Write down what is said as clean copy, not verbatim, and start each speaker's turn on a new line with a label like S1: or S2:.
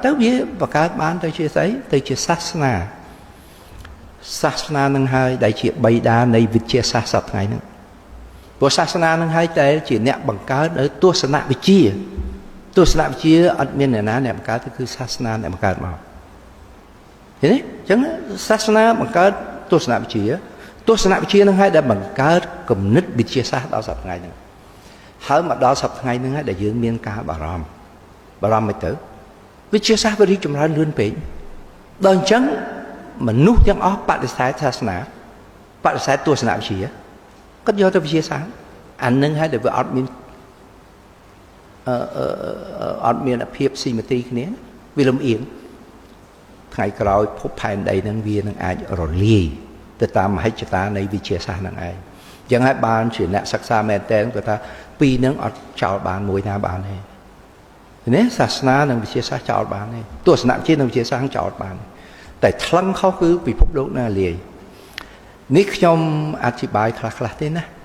S1: ទៅវាបង្កើតបានទៅជាស្អីទៅជាសាសនាសាសនានឹងហើយដែលជាបៃតានៃវិទ្យាសាស្ត្រសប្តាហ៍ថ្ងៃហ្នឹងព្រោះសាសនានឹងហើយតែជាអ្នកបង្កើតនៅទស្សនវិជ្ជាទស្សនវិជ្ជាអត់មានអ្នកណាអ្នកបង្កើតគឺសាសនាអ្នកបង្កើតមកឃើញទេអញ្ចឹងសាសនាបង្កើតទស្សនវិជ្ជាទស្សនវិជ្ជានឹងហើយដែលបង្កើតគំនិតវិទ្យាសាស្ត្រដល់សប្តាហ៍ថ្ងៃហ្នឹងហើយមកដល់សប្តាហ៍ថ្ងៃហ្នឹងហើយដែលយើងមានការបារម្ភបារម្ភមិនទៅវិទ្យាសាស្ត្រវារីកចម្រើនលឿនពេកដល់អញ្ចឹងមនុស្សទាំងអស់បដិសេធសាសនាបដិសេធទស្សនវិជ្ជាគាត់យកទៅវិទ្យាសាស្ត្រអានឹងហើយដែលវាអត់មានអឺអត់មានភាពស៊ីមេទ្រីគ្នាវាលំអៀងថ្ងៃក្រោយភពផែនដីនឹងវានឹងអាចរលាយទៅតាមមហិច្ឆតានៃវិទ្យាសាស្ត្រនឹងឯងអញ្ចឹងហើយបានជាអ្នកសិក្សាមែនតើគាត់ថាពីរនឹងអត់ចោលបានមួយណាបានទេនេះសាសនានិងវិទ្យាសាស្ត្រចោលបានទេទស្សនវិជ្ជានិងវិទ្យាសាស្ត្រចោលបានតែថ្លឹងខុសគឺពិភពលោកណាលាយនេះខ្ញុំអធិប្បាយខ្លះខ្លះទេណា។